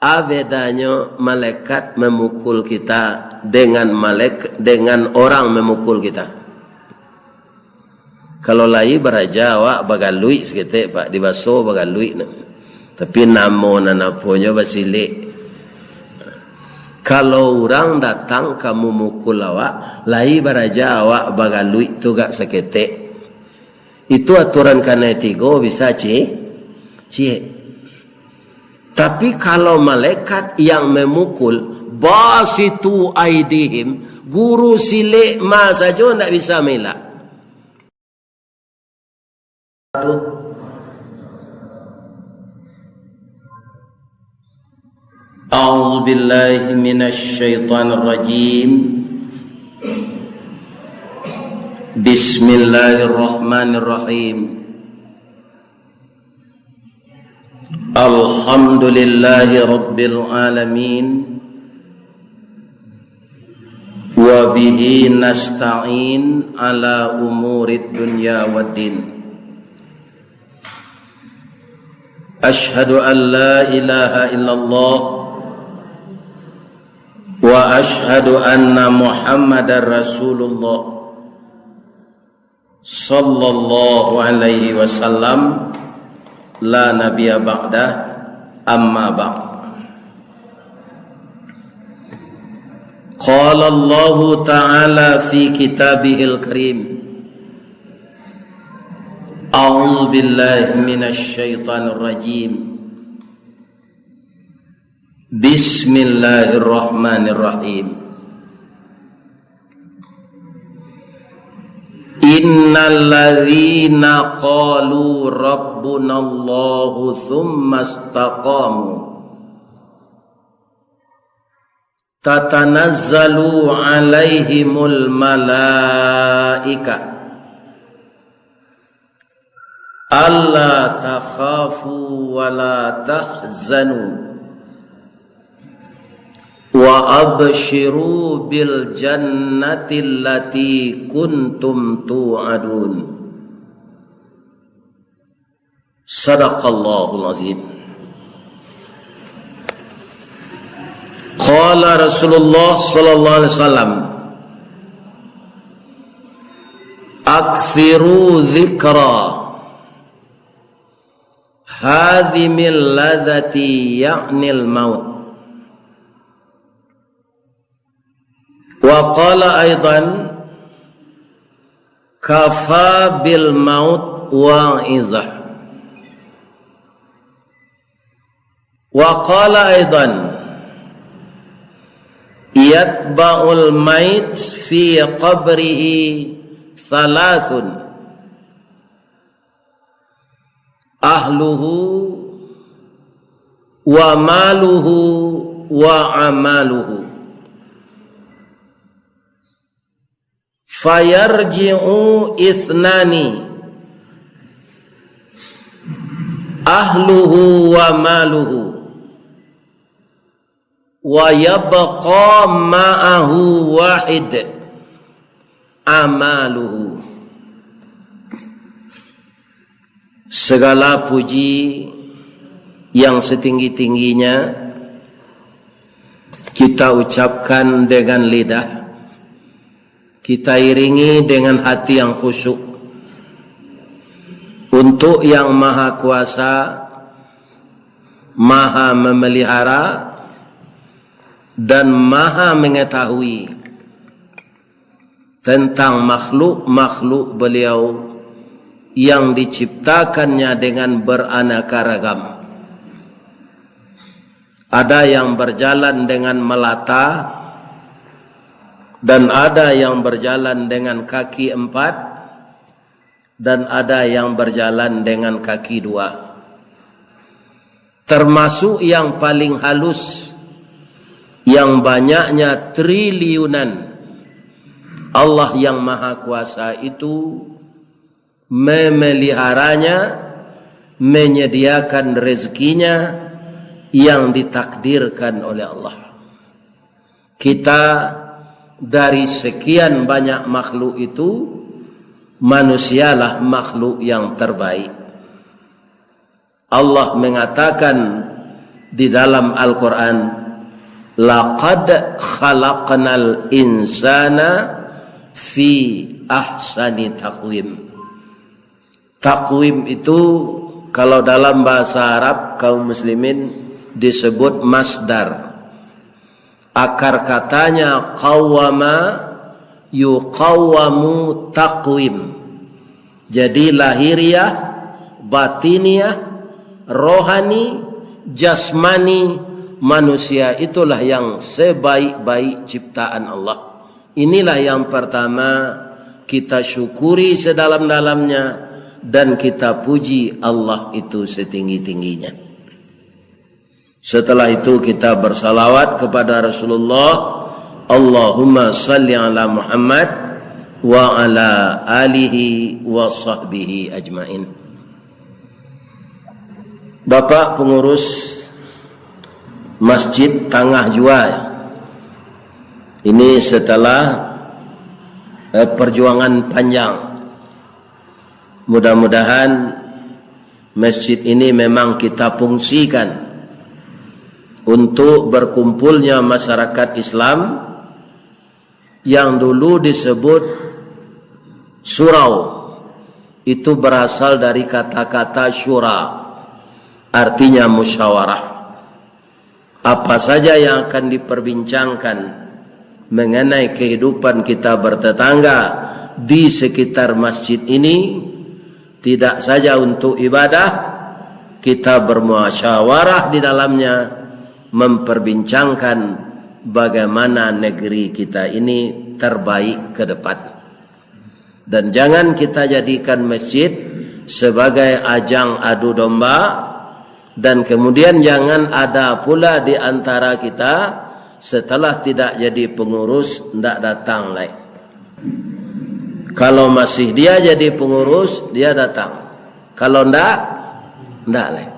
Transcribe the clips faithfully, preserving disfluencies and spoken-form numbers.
A bedanyo malaikat mamukul kita dengan malaik-, dengan orang mamukul kita? Kalau lai baraja awak bagaluik saketek, Pak, dibaso bagaluik nah. Tapi namo nan aponyo basilek. Kalau urang datang ka mamukul awak, lai baraja awak bagaluik tu gak saketek. Itu aturan kanai tigo bisa ci-, ciek. Tapi kalau malaikat yang mamukul, basitu aidihim, guru silek ma sajo ndak bisa mailak. A'udzubillahi minasyaitonirrajim. Bismillahirrahmanirrahim. Alhamdulillahi rabbil alamin. Wa bihi nasta'in ala umurid dunya waddin. Asyhadu an la ilaha illallah wa asyhadu anna Muhammadar Rasulullah. Sallallahu alaihi wasallam, la nabiyya ba'dah, amma ba'd. Qala Allahu ta'ala fi kitabihil karim, a'udzu billahi minasy syaithanir rajim. Bismillahirrahmanirrahim. Innal ladzina qalu rabbunallahu tsumma istaqamu tatanazzalu alaihimul malaikah alla takhafu wa la tahzanu wa absyiru bil jannati allati kuntum tu'adun. Sadaqallahul azim. Qala Rasulullah sallallahu alaihi wasallam, aktsiru dzikra hadzimil ladzati, ya'nil maut. Wa qala aidan, kafa bil maut wa'izah. Wa qala aidan, yatba'ul mait fi qabrihi thalathun, ahluhu wa maluhu wa amaluhu. Fayarji'u ithnani, ahluhu wa maluhu, wa yabqa ma'ahu wahid, amaluhu. Segala puji yang setinggi-tingginya kita ucapkan dengan lidah, kita iringi dengan hati yang khusyuk. Untuk Yang Maha Kuasa, Maha Memelihara, dan Maha Mengetahui tentang makhluk-makhluk Beliau yang diciptakan-Nya dengan beraneka ragam. Ada yang berjalan dengan melata, dan ada yang berjalan dengan kaki empat, dan ada yang berjalan dengan kaki dua. Termasuk yang paling halus, yang banyaknya triliunan, Allah Yang Maha Kuasa itu memeliharanya, menyediakan rezekinya yang ditakdirkan oleh Allah. Kita, dari sekian banyak makhluk itu, manusialah makhluk yang terbaik. Allah mengatakan Di dalam Al-Quran, "Laqad khalaqnal insana fi ahsani taqwim." Taqwim itu, kalau dalam bahasa Arab, kaum muslimin, disebut masdar. Akar katanya qawwama, yuqawwamu taqwim. Jadi lahiriah, batiniah, rohani, jasmani manusia itulah yang sebaik-baik ciptaan Allah. Inilah yang pertama, kita syukuri sedalam-dalamnya dan kita puji Allah itu setinggi-tingginya. Setelah itu kita bersalawat kepada Rasulullah, "Allahumma salli ala Muhammad wa ala alihi wa sahbihi ajmain." Bapak pengurus Masjid Tangah Jua, ini setelah, eh, perjuangan panjang. Mudah-mudahan masjid ini memang kita fungsikan untuk berkumpulnya masyarakat Islam yang dulu disebut surau. Itu berasal dari kata-kata syura, artinya musyawarah. Apa saja yang akan diperbincangkan mengenai kehidupan kita bertetangga di sekitar masjid ini, tidak saja untuk ibadah, kita bermusyawarah di dalamnya, memperbincangkan bagaimana negeri kita ini terbaik ke depan. Dan jangan kita jadikan masjid sebagai ajang adu domba, dan kemudian jangan ada pula di antara kita, setelah tidak jadi pengurus, ndak datang lai. Kalau masih dia jadi pengurus, dia datang. Kalau ndak, ndak lai.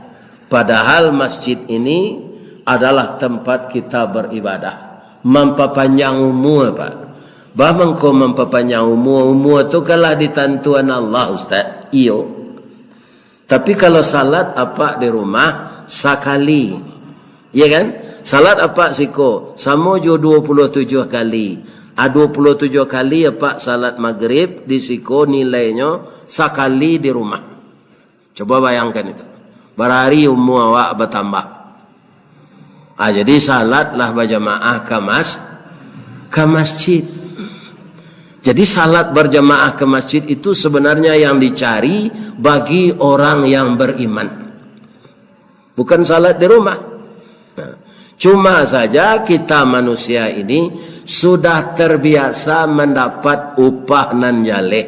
Padahal masjid ini adalah tempat kita beribadah. Mampapanjang umua, Pak. Bah mangko mampapanjang umua, umua tu kan lah ditantuan Allah, Ustaz. Iyo. Tapi kalau salat apak di rumah, sakali. Iya kan? Salat apak siko, samo jo dua puluh tujuh kali. Ah, dua puluh tujuh kali apak salat magrib di siko nilainyo sakali di rumah. Coba bayangkan itu. Barari umua awak batambah. Ah, jadi salatlah bajamaah ka mas-, ka masjid. Jadi salat berjamaah ke masjid itu sebenarnya yang dicari bagi orang yang beriman. Bukan salat di rumah. Nah, cuma saja kita manusia ini sudah terbiasa mendapat upah nan jaleh.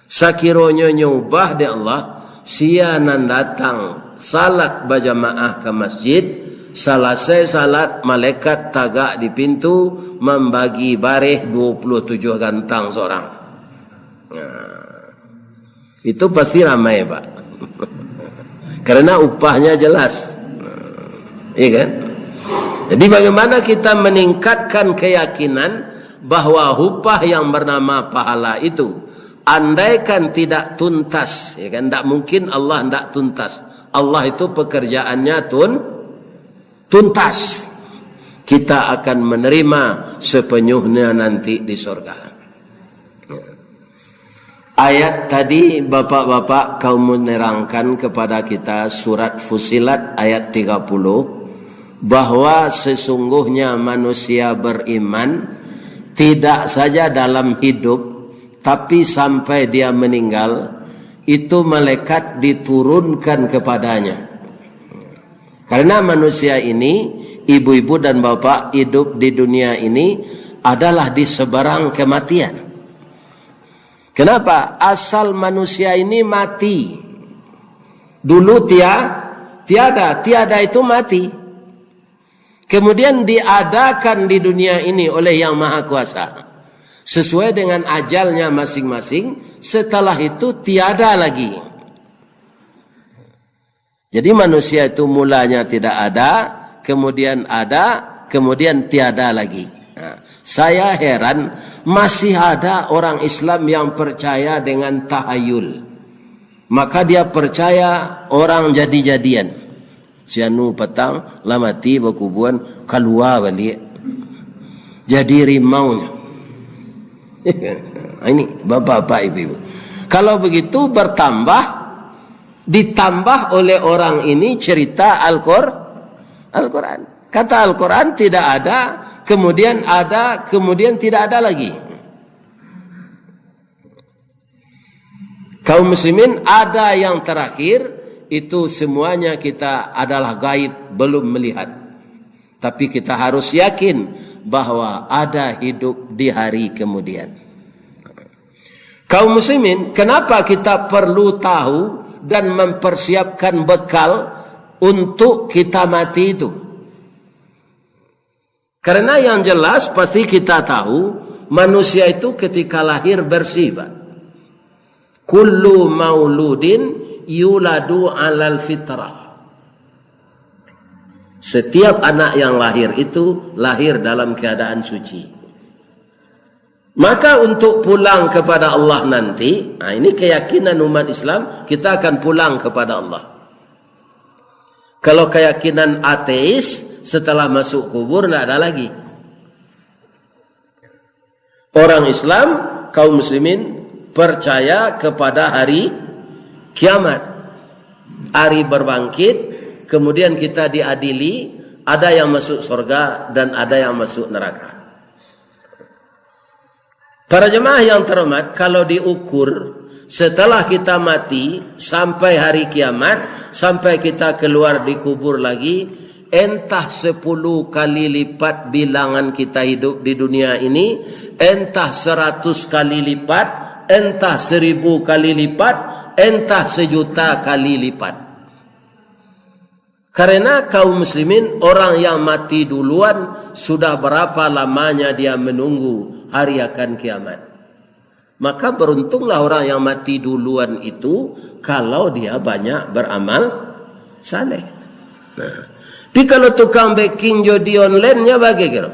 Sakironyo nyo ubah dek Allah, sia nan datang salat bajamaah ka masjid, salasai salat, malaikat tagak di pintu, mambagi bareh dua puluh tujuh gantang sorang. Nah, itu pasti ramai, Pak. Karena upahnya jelas. Iya kan? Jadi bagaimana kita meningkatkan keyakinan bahwa upah yang bernama pahala itu, andaikan tidak tuntas, ya kan, tidak mungkin Allah tidak tuntas. Allah itu pekerjaannya tun-, tuntas. Kita akan menerima sepenuhnya nanti di sorga. Ayat tadi, bapak-bapak, kaum menerangkan kepada kita surat Fusilat ayat tiga puluh, bahwa sesungguhnya manusia beriman tidak saja dalam hidup, tapi sampai dia meninggal, itu malaikat diturunkan kepadanya. Karena manusia ini, ibu-ibu dan bapak, hidup di dunia ini adalah di seberang kematian. Kenapa? Asal manusia ini mati. Dulu tia-, tiada, tiada itu mati. Kemudian diadakan di dunia ini oleh Yang Maha Kuasa. Sesuai dengan ajalnya masing-masing, setelah itu tiada lagi. Jadi manusia itu mulanya tidak ada, kemudian ada, kemudian tiada lagi. Nah, saya heran, masih ada orang Islam yang percaya dengan tahayul. Maka dia percaya orang jadi-jadian. Si anu patang, lah mati bakubuan, kalua baliak. Jadi rimaunyo. Ini, bapak-bapak, ibu-ibu. Kalau begitu, bertambah, ditambah oleh orang ini cerita Al-Qur-, Al-Quran. Kata Al-Quran tidak ada, kemudian ada, kemudian tidak ada lagi. Kaum muslimin, ada yang terakhir, itu semuanya kita adalah gaib, belum melihat. Tapi kita harus yakin bahwa ada hidup di hari kemudian. Kaum muslimin, kenapa kita perlu tahu dan mempersiapkan bekal untuk kita mati itu? Karena yang jelas pasti kita tahu, manusia itu ketika lahir bersih, Pak. Kullu mauludin yuladu alal fitrah. Setiap anak yang lahir itu lahir dalam keadaan suci. Maka untuk pulang kepada Allah nanti, nah, ini keyakinan umat Islam, kita akan pulang kepada Allah. Kalau keyakinan ateis, setelah masuk kubur, ndak ada lagi. Orang Islam, kaum muslimin, percaya kepada hari kiamat. Hari berbangkit, kemudian kita diadili, ada yang masuk surga dan ada yang masuk neraka. Para jemaah yang terhormat, kalau diukur setelah kita mati sampai hari kiamat, sampai kita keluar di kubur lagi, entah sepuluh kali lipat bilangan kita hidup di dunia ini, entah seratus kali lipat, entah seribu kali lipat, entah sejuta kali lipat. Karena kaum muslimin, orang yang mati duluan, sudah berapa lamanya dia menunggu hari akan kiamat. Maka beruntunglah orang yang mati duluan itu, kalau dia banyak beramal saleh. Nah, tapi kalau tukang beking judi online-nya bagai kiro?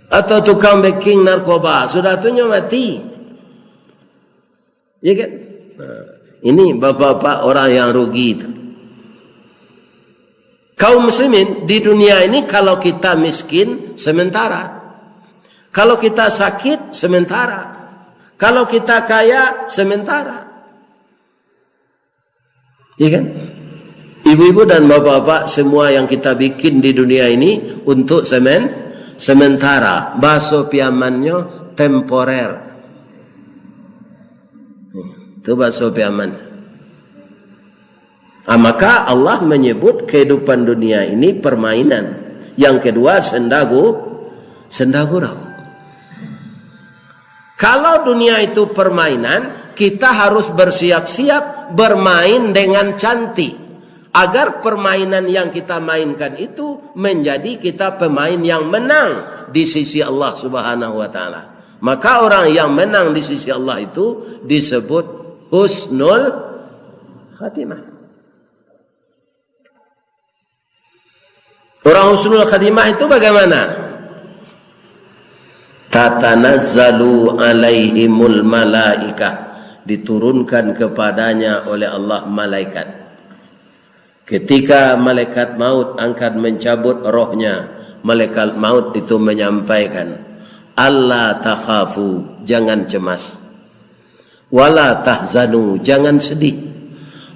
Atau tukang beking narkoba, sudah tu nyo mati. Ya kan? Nah, ini bapak-bapak orang yang rugi itu. Kaum muslimin, di dunia ini kalau kita miskin sementara. Kalau kita sakit sementara. Kalau kita kaya sementara. Ya kan? Ibu-ibu dan bapak-bapak, semua yang kita bikin di dunia ini untuk semen-, sementara. Bahaso Piamannyo temporer. Itu bahaso Piaman. Ah, maka Allah menyebut kehidupan dunia ini permainan. Yang kedua, sendagu-, sendagurau. Kalau dunia itu permainan, kita harus bersiap-siap bermain dengan cantik, agar permainan yang kita mainkan itu menjadi kita pemain yang menang di sisi Allah Subhanahu wa Ta'ala. Maka orang yang menang di sisi Allah itu disebut husnul khatimah. Orang husnul khatimah itu bagaimana? Tatanazzalu alaihimul malaikah, diturunkan kepadanya oleh Allah malaikat. Ketika malaikat maut akan mencabut rohnya, malaikat maut itu menyampaikan, "Alla takhafu, jangan cemas. Wala tahzanu, jangan sedih.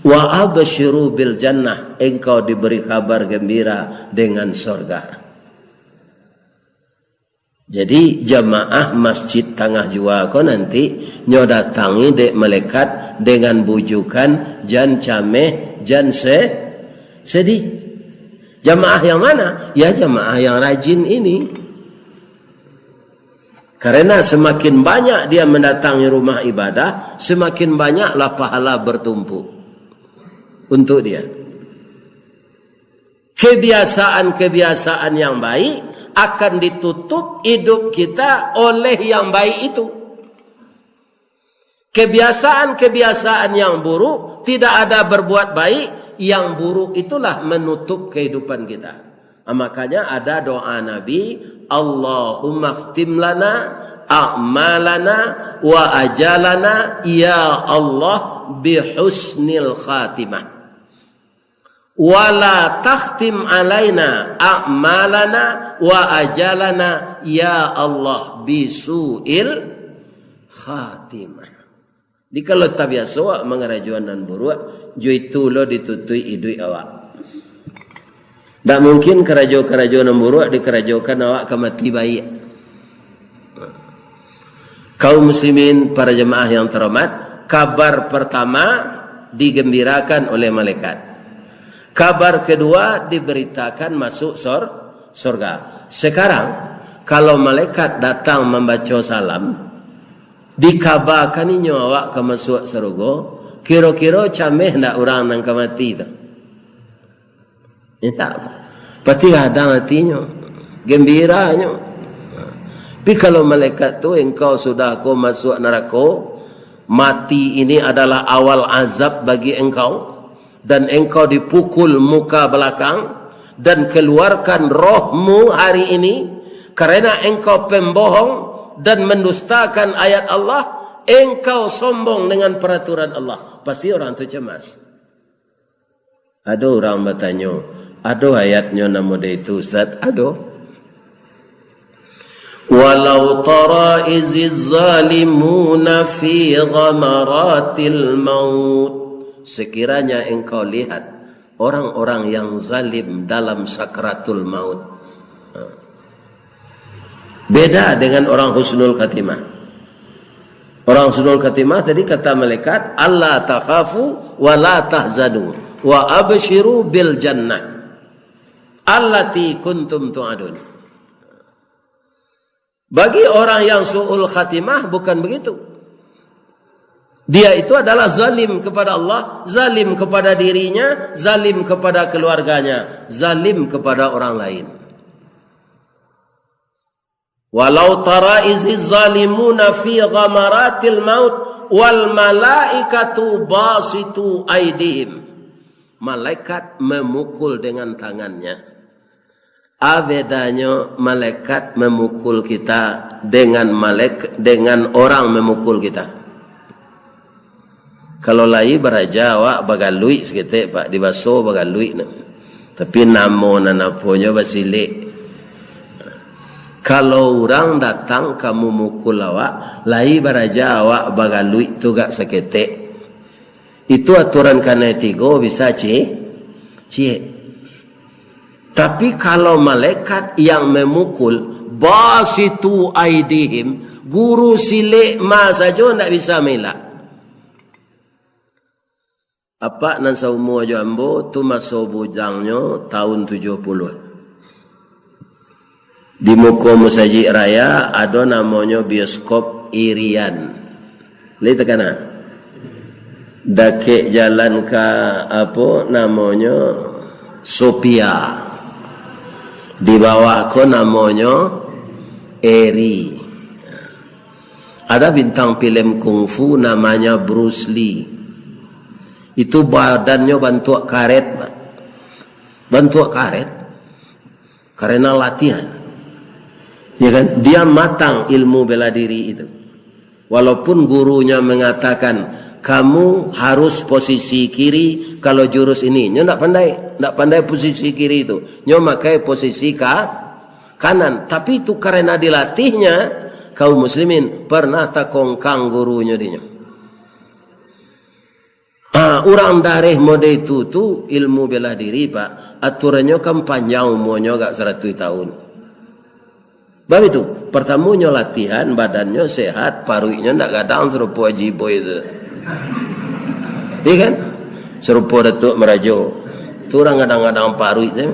Wa absyiru bil jannah, engkau diberi kabar gembira dengan sorga." Jadi, jamaah Masjid Tangah Jua ko nanti nyo datangi dek malaikat dengan bujukan, "Jan cameh, jan se-, sedih." Jamaah yang mana? Ya, jamaah yang rajin ini. Karena semakin banyak dia mendatangi rumah ibadah, semakin banyaklah pahala bertumpuk untuk dia. Kebiasaan-kebiasaan yang baik akan ditutup hidup kita oleh yang baik itu. Kebiasaan-kebiasaan yang buruk, tidak ada berbuat baik, yang buruk itulah menutup kehidupan kita. Ah, makanya ada doa Nabi, "Allahumma khtim lana a'malana wa ajalana, ya Allah, bihusnil khatimah." Wala takhtim alaina a'malana wa ajalana, ya Allah, bisu'il khatimah. Jadi, kalau tabiaso awak mangarajoan nan buruak, jo itu lo ditutuik iduik awak. Ndak mungkin karajo-karajo nan buruak dikarajokan awak ka mati baiak. Kaum muslimin, para jamaah yang terhormat, kabar pertama digembirakan oleh malaikat. Kabar kedua diberitakan masuk sor-, sorga. Sekarang, kalau malaikat datang mambaco salam, dikabakan inyo awak ka masuak sarugo, kiro-kiro cameh ndak urang nan ka mati tu? Indak. Pasti gadang atinyo, gembiranyo. Tapi kalau malaikat tu, "Engkau sudah ko masuak narako, mati ini adalah awal azab bagi engkau, dan engkau dipukul muka belakang, dan keluarkan rohmu hari ini, karena engkau pembohong dan mendustakan ayat Allah, engkau sombong dengan peraturan Allah." Pasti orang tu cemas. Ado urang batanyo, "Ado ayatnyo nan mode itu, Ustaz?" Ado. "Walau tara iziz zalimuna fi ghamaratil maut." Sekiranya engkau lihat orang-orang yang zalim dalam sakratul maut. Beda dengan orang husnul khatimah. Orang husnul khatimah tadi kata malaikat, "Alla takhafu wa la tahzanu wa absyiru bil jannah allati kuntum tu'adun." Bagi orang yang su'ul khatimah bukan begitu. Dia itu adalah zalim kepada Allah, zalim kepada dirinya, zalim kepada keluarganya, zalim kepada orang lain. "Walau tara iziz zalimuna fi ghamaratil maut wal malaikatu basitu aidihim." Malaikat memukul dengan tangannya. A bedanyo malaikat memukul kita dengan malaik-, dengan orang memukul kita? Kalau lai baraja awak bagaluik saketek, Pak, dibaso bagaluik nah. Tapi namo nan aponyo basilek. Kalau urang datang ka mamukul awak, lai baraja awak bagaluik tu gak saketek. Itu aturan kanai tigo bisa ci-, ciek. Tapi kalau malaikat yang memukul, basitu aidihim, guru silek ma sajo ndak bisa mailak. Apak nan saumua jo ambo tu maso bujangnyo tahun tujuah puluah. Di muko Musajik Raya ado namonyo bioskop Irian. Lai takana? Dakek jalan ka, apo namonyo, Sophia. Di bawah ko namonyo Eri. Ada bintang film kungfu namanya Bruce Lee. Itu badannyo bantuak karet, Pak. Bantuak karet. Karena latihan. Ya kan? Dia matang ilmu bela diri itu. Walaupun gurunya mengatakan, "Kamu harus posisi kiri kalau jurus ini." Nyo ndak pandai. Ndak pandai posisi kiri itu. Nyo makai posisi ka-, kanan. Tapi itu karena dilatihnya, kaum muslimin, pernah takongkang gurunyo dinyo. Ha, urang dareh mode itu tu ilmu bela diri, Pak. Aturannyo kan panjang umuanyo agak saratuih tahun. Bab itu, partamonyo latihan, badannyo sehat, paruiknyo ndak gadang sarupo Haji Boy tu. Iya kan? Sarupo Datuk Marajo. Tu urang gadang-gadang paruik tu.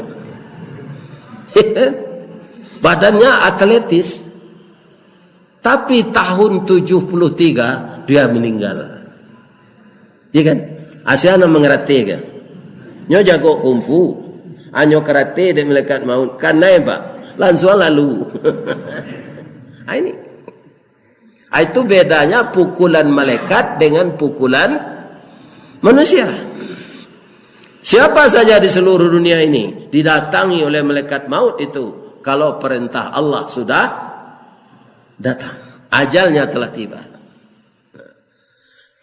Badannya atletis. Tapi tahun tujuah puluah tiga, dia meninggal. Iya kan? Asia nan mangarati ka? Nyo jago kungfu. Hanyo karate dek malaikat maut. Kanai, Pak. Lansuang lalu. Ah, ini. Ah, itu bedanya pukulan malaikat dengan pukulan manusia. Siapa saja di seluruh dunia ini didatangi oleh malaikat maut itu, kalau perintah Allah sudah datang, ajalnya telah tiba.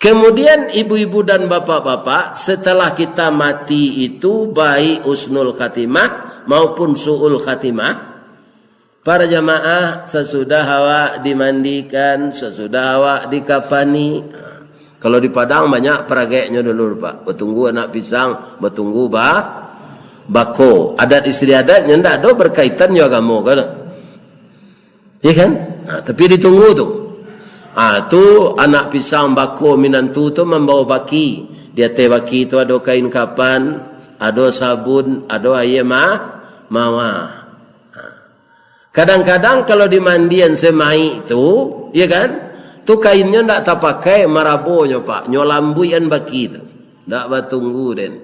Kemudian ibu-ibu dan bapak-bapak, setelah kita mati itu, baik husnul khatimah maupun su'ul khatimah, para jamaah, sasudah awak dimandikan, sasudah awak dikapani. Kalau di Padang banyak parageknyo dulu, Pak. Batunggu anak pisang, batunggu ba-, bako. Adat istiadatnyo ndak ado berkaitan jo agamo, kan? Iya kan? Ha, tapi ditunggu tu. Ha, tu anak pisang, bako, minantu tu mambawa baki. Di ateh baki tu ado kain kapan, ado sabun, ado aia ma-, mawar. Ha. Kadang-kadang kalau dimandian se mayik tu, iya kan? Tu kainnyo ndak tapakai marabonyo, Pak. Nyo lambuikan baki tu. Ndak batunggu den.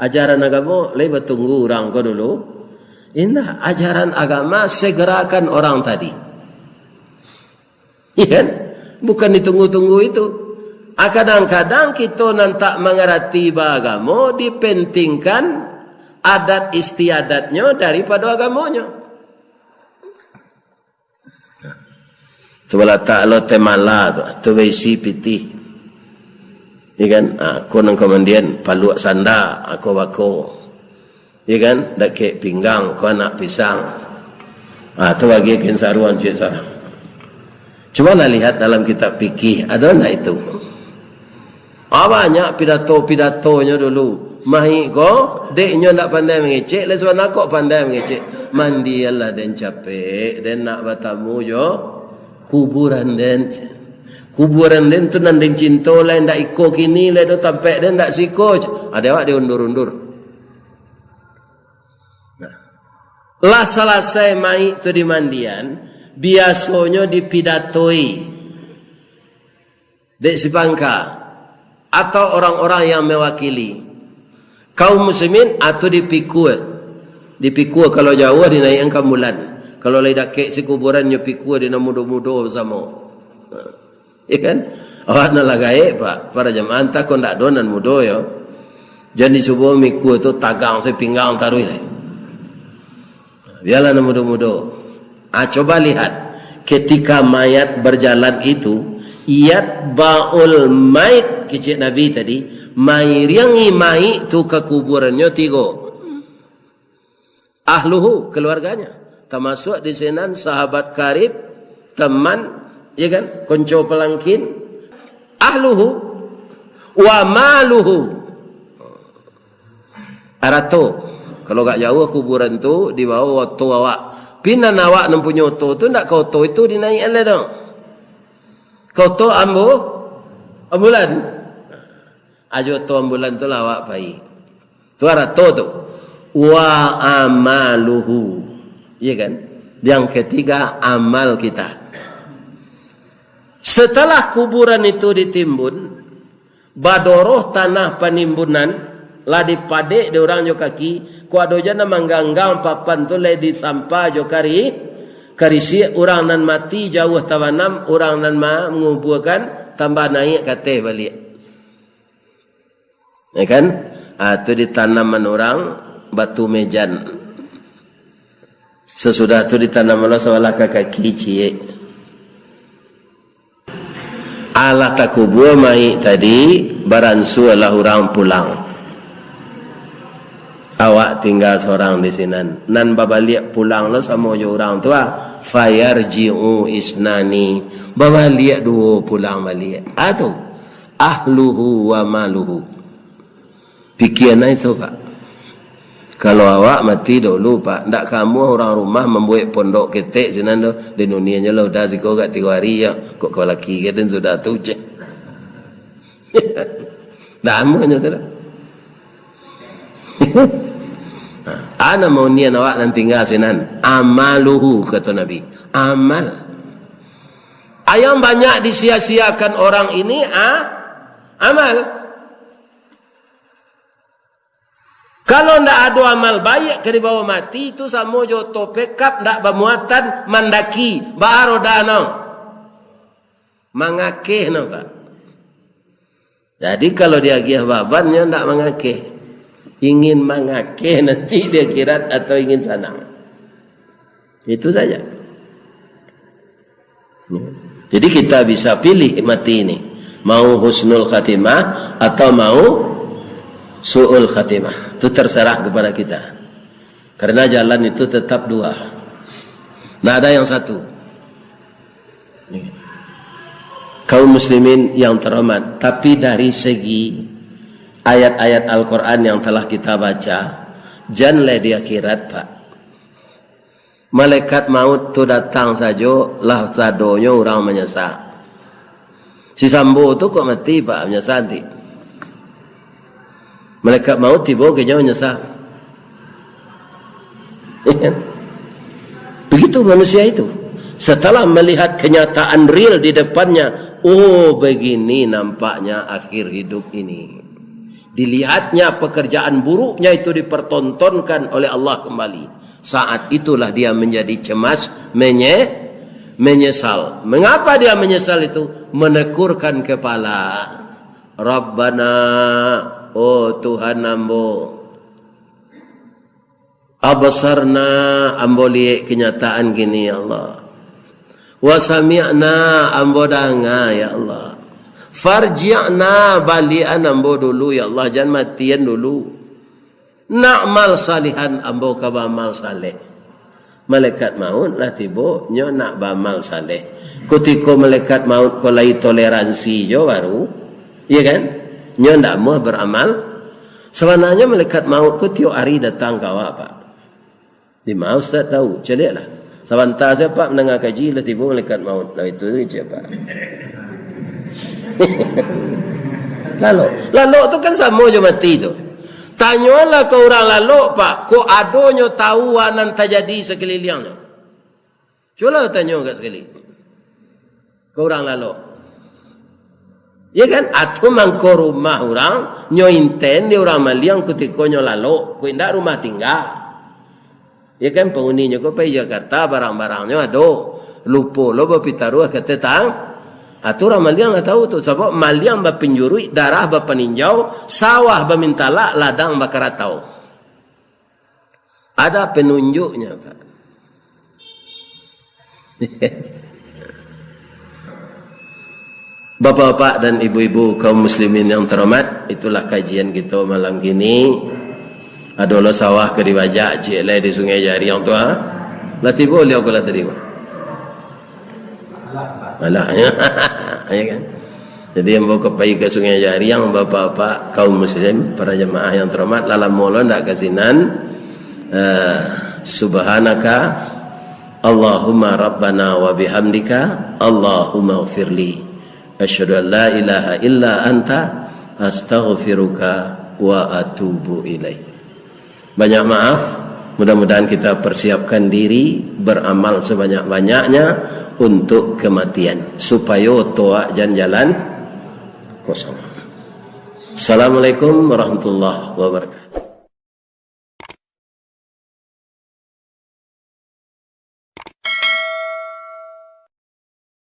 Ajaran agamo, lai batunggu urang ko dulu? Indak, ajaran agama segerakan orang tadi. Iya kan? Bukan ditunggu-tunggu itu. Ah, kadang-kadang kito nan tak mangarati baagamo, dipentingkan adat istiadatnyo daripado agamonyo. Tu balatak lo teh mala tu, tu baisi pitih. Iya kan? Ah, ko nan kamandian, paluak sanda, ah, ko bako. Iya kan? Dakek pinggang, ko anak pisang. Ah, tu bagi kain saruang ciek saruang. Cubolah lihat dalam kitab fikih, ado ndak itu? Ah, banyak pidato-pidatonyo dulu. Mayik ko, dek nyo ndak pandai mangecek, lai sabana kok pandai mangecek. Mandianlah den capek, den nak batamu jo kuburan den. Kuburan den tu nan den cinto lai, ndak iko kini lai tu, tampek den ndak siko. Ado awak diundur-undur. Nah. Lah salasai mayik tu dimandian, biasonyo dipidatoi dek si pangka atau orang-orang yang mewakili kaum muslimin, atau dipikul. Dipikul, kalau jauah dinaiakan ka ambulan. Kalau lai dakek si kuburan, nyo pikul di nan mudo-mudo basamo. Ya kan? Awak nan lah gaek, Pak, para jamaah, antah ko ndak ado nan mudo yo. Jan dicubo mikua tu tagang se pinggang taruih lai. Bialah nan mudo-mudo. Ah, coba lihat, ketika mayat berjalan itu, yatba'ul mait, kecek Nabi tadi, mairingi mayik tu ka kuburannyo tigo. Ahluhu, keluarganya. Tamasuak di sinan sahabat karib, teman, ya kan, konco palangkin. Ahluhu, wa maluhu. Arato. Kalau agak jauah kuburan tu, dibawa oto awak. Pinan awak nan punyo oto tu, ndak ka oto itu dinaiakan lai doh. Ka oto ambu-, ambulan. Ajo oto ambulan tu lah awak pai. Tu arato tu. Wa amaluhu. Iya kan? Yang ketiga, amal kita. Setelah kuburan itu ditimbun, badoroh tanah panimbunan, lah dipadek dek urang jo kaki, kok ado juo nan mangganggang papan tu, lah disampa jo kari-, karisiak, urang nan mati jauah tabanam, urang nan ma-, mangubuakan tambah naiak ka ateh baliak. Ya kan? Ah, tu ditanaman urang batu mejan. Sasudah tu ditanaman lo sabalah ka kaki ciek. Alah takubua mayik tadi, baransualah urang pulang. Awak tingga sorang di sinan. Nan babaliak pulang lo samo jo urang tu, ah. Fayarji'u isnani. Babaliak duo pulang baliak. Ah, tu. Ahluhu wa maluhu. Pikian ai tu, Pak. Kalau awak mati dulu, Pak, ndak kamuah urang rumah mambuek pondok ketek sinan tu. Di dunia nyo lah udah siko agak tigo hari yo. Kok kau laki ke den sudah tu, ceh. Ndak amuah nyo tu dah. Ana maunian awak nan tingga sinan. Amaluhu, kato Nabi. Amal. Yang banyak disia-siakan orang ini, ah, amal. Kalau ndak ado amal baiak ka dibawa mati, itu samo jo oto pekap ndak bamuatan mandaki, baa roda no. Mangakeh no, Pak. Jadi, kalau diagiah baban, nyo ndak mangakeh. Ingin mangakeh nanti di akhirat atau ingin sanang. Itu saja. Jadi, kita bisa pilih mati ini. Mau husnul khatimah atau mau su'ul khatimah, itu terserah kepada kita. Karena jalan itu tetap dua. Nggak ada yang satu. Kaum muslimin yang terhormat, tapi dari segi ayat-ayat Al-Quran yang telah kita baca, jan lai di akhirat, Pak. Malaikat maut tu datang sajo, lah sadonyo urang manyasa. Si Sambo tu kok mati, Pak, manyasa nanti. Malaikat maut tibo ka inyo manyasa. Begitu manusia itu. Setelah melihat kenyataan real di depannya, oh, begini nampaknya akhir hidup ini. Dilihatnya pekerjaan buruknya itu dipertontonkan oleh Allah kembali. Saat itulah dia menjadi cemas, menye-, menyesal. Mengapa dia menyesal itu? Menekurkan kepala. Rabbana, oh Tuhan ambo, absarna, ambo liek kenyataan kini, ya Allah. Wa sami'na, ambo danga, ya Allah. Farji'na, baliakan ambo dulu, ya Allah, jan matian dulu. Na'mal salihan, ambo ka baamal saleh. Malaikat maut lah tibo, nyo nak baamal saleh. Kutiko malaikat maut ko lai toleransi jo baru, iya kan? Nyo ndak amuah baramal. Sabananyo malaikat maut ko tiok ari datang ka awak, Pak. Di ma Ustaz tahu? Caliaklah. Sabanta sajo Pak mandanga kaji, lah tibo malaikat maut. Lah itu sajo, Pak. Lalok. Lalok tu kan samo jo mati tu. Tanyolah ka urang lalok, Pak, kok adonyo tahu a nan tajadi sakaliliangnyo. Cubolah tanyo agak sakali. Ka urang lalok. Ya kan? Atau mangko rumah urang, nyo inten di urang maliang kutiko nyo lalok, kok indak rumah tingga. Ya kan, panguninyo ko pai Jakarta, barang-barangnyo ado. Lupo lo bapitaruah ka tetang-, atau urang maliang lah tahu tu. Sabab maliang bapinjuruik, darah bapaninjau, sawah bamintalak, ladang bakaratau. Ada penunjuknya, Pak. Bapak-bapak dan ibu-ibu kaum muslimin yang terhormat, itulah kajian kita malam kini. Ado lo sawah ka dibajak, ciek lai di Sungai Jariang tu, ha? Lah tibo liau ko lah tadi ko. Alah, ya. Ya kan? Jadi, ambo ka pai ka Sungai Jariang, bapak-bapak, kaum muslim, para jamaah yang terhormat, lah lamo lo ndak ka sinan. Eh, subhanaka Allahumma rabbana wa bihamdika, Allahumma firli. Asyhadu an la ilaha illa anta, astaghfiruka wa atubu ilaik. Banyak maaf, mudah-mudahan kita persiapkan diri, beramal sebanyak-banyaknya untuk kematian, supayo toak jan jalan kosong. Assalamualaikum warahmatullahi wabarakatuh.